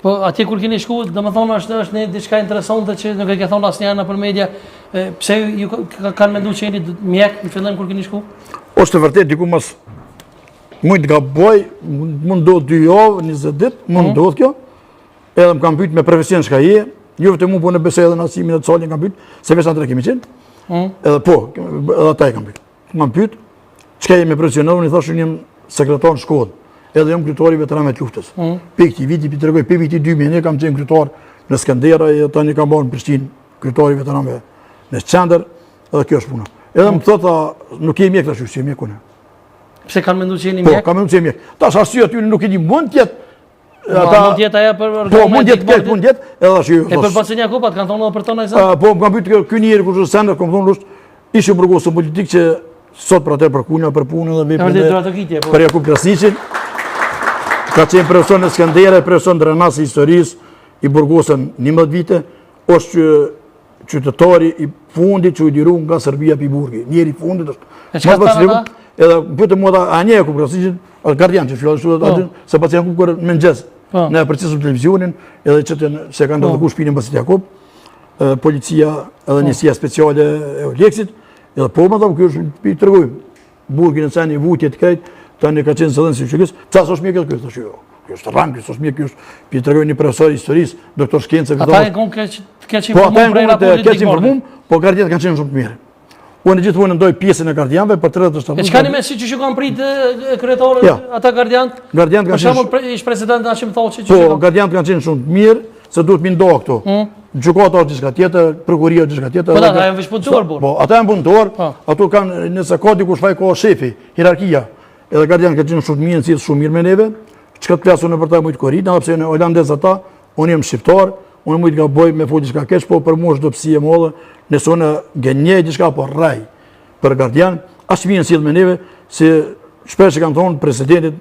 Po, atje kur keni shku, domethonë është, është një diçka interesante që nuk e ke thonë asnjëherë nëpër media, pse ju kanë mendu që jeni mjek në fillim kur keni shku? Është e vërtet, diku mas mund të gaboj, mund ndodh dy javë, 20 ditë, mund mhm. ndodh kjo, edhe më kanë pyet me profesion çka je, jo vetëm mua, po unë besoj edhe Nasimin e Calin kanë pyet, se veç na tre kemi qenë. Mhm. Edhe po, edhe ata e kanë pyet. Më kanë pyet, çka je me profesion, unë i thashë unë jam sekretar në shkollë, edhe jam kryetari i veteranëve të luftës. Mm. Pi këtij viti, pi tregoj, pi viti 2001 kam qenë kryetar në Skenderaj, edhe tani kam bërë në Prishtinë kryetar i veteranëve në qendër, edhe kjo është puna. Edhe më thotë, nuk je mjek tash, si mjek unë. Pse kanë menduar që jeni po, mjek? Po, kanë menduar që jemi mjek. Tash arsye aty nuk e di, mund të jetë Ata mund të jetë ajo për organet. Po mund të jetë këtë, mund të jetë edhe tash. E për Bacën Jakup, kanë thonë edhe për tonë ai. Po më kanë pyetur ky njeri kush është sender, kam thonë është ish i burgosur politik që sot për atë për kunja për punën dhe veprën. Vërtet po. Për Jakup Krasniqin. Ka qenë profesor në Skenderaj, profesor në Drenas i historisë, i burgosur 11 vite, është qytetari i fundit që u liru nga Serbia pi burgi. Njeri i fundit është. E çka thanë ata? Edhe më pyetën mua a njeh Jakup Krasniqin, është gardian që fjalë kështu po. aty, se pasi Jakup kur në mëngjes. Po. Ne e përcjellëm televizionin, edhe që të se kanë ndërtuar po. shtëpinë mbasi Jakup, policia edhe njësia speciale e EULEX-it, edhe po më thonë ky është pi tregoj burgin e seni vujtjet krejt, tani ka qenë zëdhënës i UÇK-së, ca s'është mjek ky, thashë jo. Ky është rran, ky s'është mjek, ky është pi tregoj një profesor i historisë, doktor shkencë, Ata e kanë keq keq po, informuar prej raportit të informuar, po gardianët kanë qenë shumë të mirë. Unë gjithmonë ndoj pjesën e gardianëve për 37. E çka me si që kanë prit kryetarët ja. ata gardianët? Gardianët kanë qenë. Për shembull ish president Hashim Thaçi që Po, gardianët kanë qenë shumë të mirë, se duhet mi ndo këto. Hmm. Gjykata është diçka tjetër, prokuroria është diçka tjetër. Po ata janë veç punëtor burr. Po, ata janë punëtor, po. ato kanë nëse ka dikush faj ka shefi, hierarkia. Edhe gardianët kanë qenë shumë të mirë, sjell shumë mirë me neve. Çka të flasun për ta mujt korit, edhe pse janë holandez ata, unë jam shqiptar, unë mujt gaboj me fol diçka keq, po për mua është dobësi e madhe, nëse unë gënjej diçka apo rrej për gardian, aq mirë sjell me neve se shpesh i kanë thonë presidentit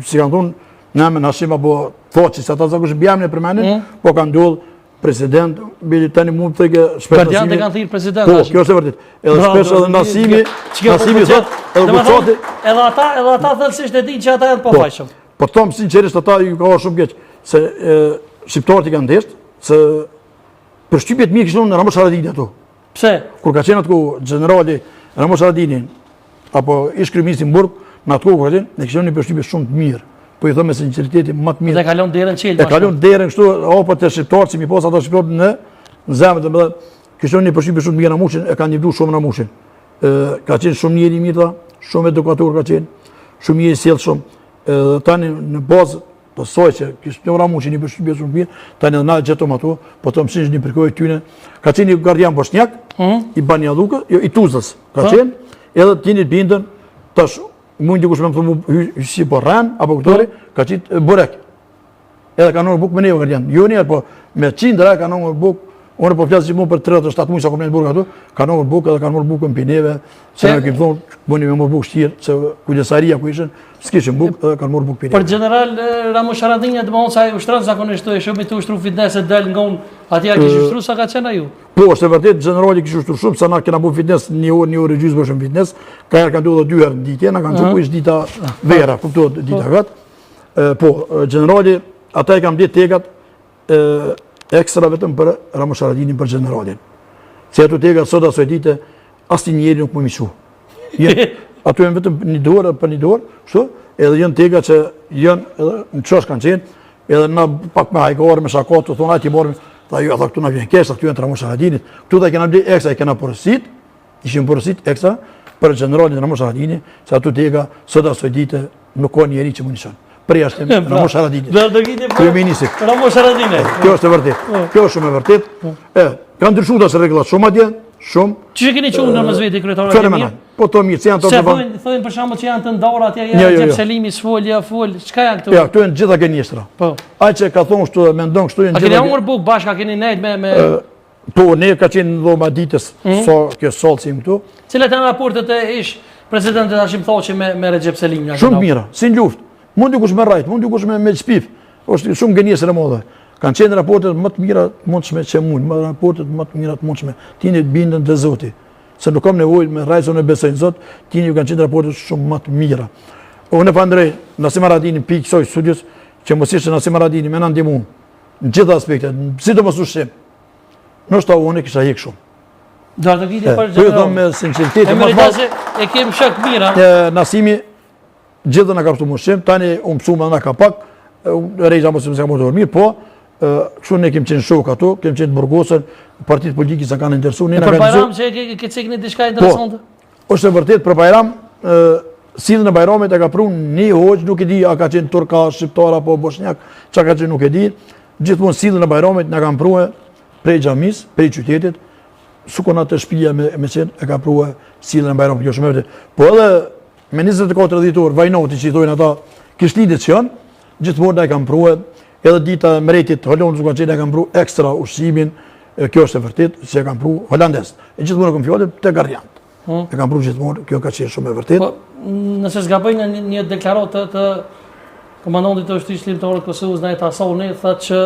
si kanë thonë në emën Hashim apo Thaçi, se ata zakonisht mbiemrin e përmendin, mm. po kanë ndodhur president, bili tani mund të thëjë shpesh Nasimi. Gardianët e kanë thirrë president. Po, kjo është e vërtetë. Edhe shpesh edhe Nasimi, Nasimi thotë, edhe Gucati. Edhe ata, edhe ata thellësisht e dinë që ata janë të po, pafajshëm. Po të them sinqerisht ata ju ka shumë keq se shqiptarët i kanë dashtë se përshtypje të mirë kishin në Ramush Haradinaj ato. Pse? Kur ka qenë atë kohë gjenerali Ramush Haradinaj apo ish kryeministri në burg, në atë kohë kur ka qenë, ne kishim një përshtypje shumë të mirë. Po i them me sinqeritetin më të mirë. Dhe kalon derën çel. E kalon derën kështu apo te shqiptarët si mi pas ata shqiptarët në në zemër, domethënë kishim një përshtypje shumë të mirë Ramushin, e kanë ndihmuar shumë Ramushin. Ë ka qenë shumë njeri i mirë, shumë edukator ka qenë, shumë njeri i sjellshëm. Edhe tani në bazë Po soj që kishte një Ramushi një përshtypje shumë mirë, tani edhe na gjetëm ato, po të mësinj një përkojë tyne. Ka qenë një gardian boshnjak, mm. i Banja Llukës, jo, i Tuzlës, ka po. qenë, edhe të jeni bindën, tash mund dikush me më thënë mu si po rren, apo këtori, po. ka qenë burek. Edhe ka ngrënë bukë me neve gardian. Jo një po me qindra ka ngrënë bukë, Unë po flas gjithmonë për 37 muaj sa kam në burg aty, ka ngrënë bukë edhe kanë marrë bukën pi neve, se ne kemi thonë, bëni me marrë bukë shtirë, se kujdesaria ku ishin, s'kishin bukë edhe kanë marrë bukë pi neve. Për gjeneral Ramush Haradinaj, domethënë se ai ushtron zakonisht e shumë të ushtru fitness e del ngon, atje a kish ushtru sa ka qenë ajo? Po, është e vërtetë, gjenerali kish ushtru shumë, sa na kena bu fitness një orë, një orë e gjysmë shumë fitness, ka herë ka ndodhur dy herë në ditë, na kanë çu ish dita vera, kuptohet dita po. vet. Po, gjenerali, ata i kanë blet tegat, ekstra vetëm për Ramush Haradinajn për gjeneralin. Se ato tega sot asoj dite, asnjë njeri nuk mun m'i çu. Ato janë vetëm një dorë për një dorë, kështu, edhe janë tega që janë edhe në qosh kanë qenë, edhe na pak me hajgare, me shaka, të thonë, ajtë i morëm, tha jo, tha këtu na vjen keq, tha këtu janë të Ramush Haradinajt, këtu tha i kena ble ekstra, i kena porosit, ishin porosit ekstra për gjeneralin Ramush Haradinaj, se ato tega sot asoj dite nuk ka njeri që mund i çon. Përjashtim Ramush Haradinaj. Kryeministri. Ramush Haradinaj. Kjo është e vërtetë. Po. Kjo është shumë e vërtetë. Po. E, kanë ndryshuar tash rregullat shumë atje, shumë. Që keni çuar në mes veti kryetarët e mirë? Po të mirë, si janë të Se thonë, thonë për shembull që janë të ndarë atje, janë jo, jo, jo. Selimi s'fol, ja fol, çka janë këto? Ja, këto janë gjitha gënjeshtra. Po. Ai që ka thonë kështu, mendon kështu janë gjitha. A keni hëngër bukë bashkë, a keni nejt me me Po, ne ka qenë në dhoma ditës, mm. sa kjo sallë si këtu. Cilat janë raportet e ish presidentit Hashim Thaçi me, me Rexhep Selimin? Shumë mira, si në luftë. Mund dikush me rrejt, mund dikush me, me shpif. është shumë gënjeshtër e madhe. Kanë qenë raportet më të mira të mundshme që mund, më raportet më të mira të mundshme. T'jeni të bindun te Zoti. Se nuk kam nevojë me rrejt, se unë besoj në Zot, t'jeni ju kanë qenë raportet shumë më të mira. Unë e falënderoj Nasim Haradinajn pi kësaj studios, që mos ishte Nasim Haradinaj me na ndihmu. në gjitha aspektet, sidomos ushqim. Ndoshta unë kisha hek shumë. Do të viti për gjë. Po ju them me sinqeritet, më merita se e kem shok mira. Nasimi gjithë na ka mësuar ushqim, tani u mësuam edhe na ka pak, Rexha mos më ka mësuar mirë, po kështu ne kemi qenë shok ato, kemi qenë të burgosur, partitë politike s'na kanë interesuar, ne na kanë. Për Bajram që e ke cekë një diçka po, interesante? Po. Është e vërtet për Bajram, Sidhën e Bajramit e ka pru një hoxhë, nuk e di a ka qenë turk a, shqiptar apo boshnjak, çka ka qenë nuk e di. Gjithmonë sidhën e Bajramit na kanë prue prej xhamisë, prej qytetit, s'u kon te shpia me, me qenë, e ka prue sidhën e Bajramit, kjo shumë e vërtet. Po edhe me 24 dhjetor, Vajnoti që i thojnë ata, Krishtlindjet që janë, gjithmonë na e kanë prue, edhe dita e mretit Holandës kanë qenë, e kanë pru ekstra ushqimin, e kjo është e vërtet, që e kanë pru holandez. E gjithmonë e kam fjalën te gardianët. Hmm. E kanë pru gjithmonë, kjo ka qenë shumë e vërtet. Po, nëse s'gaboj në një, një deklaratë të, të komandantit të ushtrisë çlirimtare të Kosovës, Nait Hasani, tha që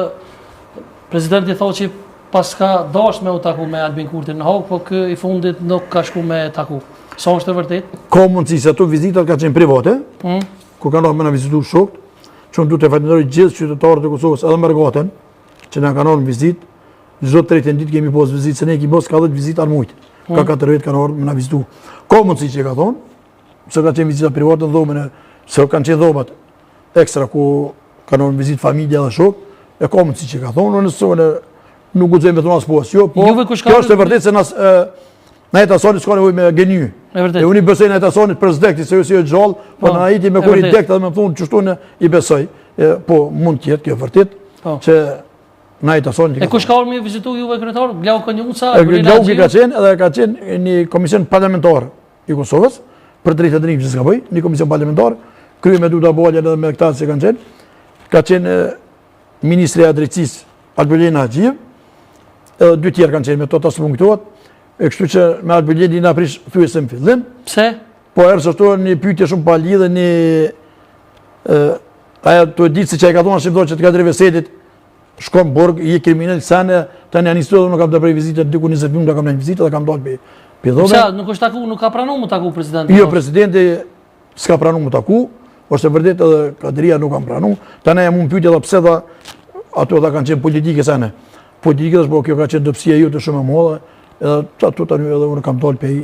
presidenti Thaçi paska dasht me u taku me Albin Kurtin në Hagë, po ky i fundit nuk ka shku me taku. Sa është e vërtet? Ka mundësi se ato vizitat kanë qenë private, hmm. ku kanë ardhur me na vizitu shokët, që unë du të falënderoj gjithë qytetarët e Kosovës edhe mërgatën, që na kanë ardhur në vizitë, çdo tretën ditë kemi pas vizitë, se ne kemi pas ka 10 vizita në mujt. Ka hmm. katër vetë kanë ardhur me na vizitu. Ka mundësi që e ka thonë, se ka qenë vizita private në dhomën e, se kanë qenë dhomat ekstra ku kanë ardhur në vizitë familja dhe shok, e ka mundësi që ka thonë, unë s'e nuk guxoj me thonë as po as jo, po kjo është e vërtetë se nas Nait Hasani s'ka nevojë me gënjy. E vërtetë. E unë i besoj Nait Hasanit për s'dekti, se ju si e gjallë, po, po Naiti me kur i dekt edhe me thonë qështu unë i besoj. E, po, mund të jetë kjo vërtet, po. që Nait Hasani... E kush ka ardhur me vizitu juve kryetar? Glauk Konjufca? Glauki ka qenë edhe ka qenë një komision parlamentar i Kosovës, për drejtë e drejtë që s'ka bëj, një komision parlamentar, krye me Duda Baljen edhe me këta që kanë qenë, ka qenë ministrja e drejtësisë Albulena Haxhiu, edhe dy tjerë kanë qenë me to të s'më kujtohet, e kështu që me Albulenën jena prish thyese në fillim. Pse? Po erë së një pyetje shumë pa lidhje, një aja të e ditë se që e ka thonë Hashim Thaçi që të Kadri Veselit, shkon burg, je kriminal, sene, tani janë njësë dhe nuk kam të prej vizitën, diku 20 minuta kam në vizitë dhe kam dalë për për dhome. Pse, nuk është taku, nuk ka pranu m'u taku presidenti? Jo, presidenti s'ka pranu m'u taku, është e vërtet edhe Kadria nuk kam pranu, tani jam unë pyetje dhe pse dha, ato dha kanë qenë politike sene. Politike dhe po kjo ka qenë dobësia jote shumë e madhe, edhe ato tani edhe unë kam dalë prej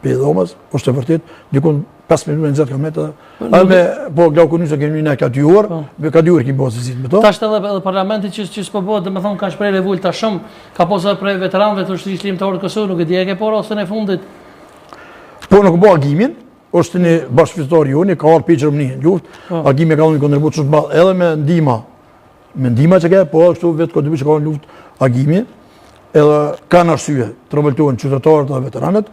prej dhomës, është e vërtet, dikun 5 minuta 20 kam metë, edhe me, po, Glauk Konjufca kemi një ka 2 orë, po. me ka 2 orë kemi pasë vizitë me to. Tash edhe edhe parlamenti që që s'po bëhet, domethënë ka shpreh revolta shumë, ka pasur edhe prej veteranëve të ushtrisë çlirimtare të Kosovës, nuk e di e ke pa rastin e fundit. Po nuk bo Agimin, është një bashkëfistar joni, ka ardhur prej Gjermani në luftë, po. Agimi ka dhënë një kontribut shumë të madh edhe me ndihma, me ndihma që ka, po edhe kështu vetë kontribut që ka në luftë Agimi, edhe kanë arsye të revoltohen qytetarët dhe veteranët.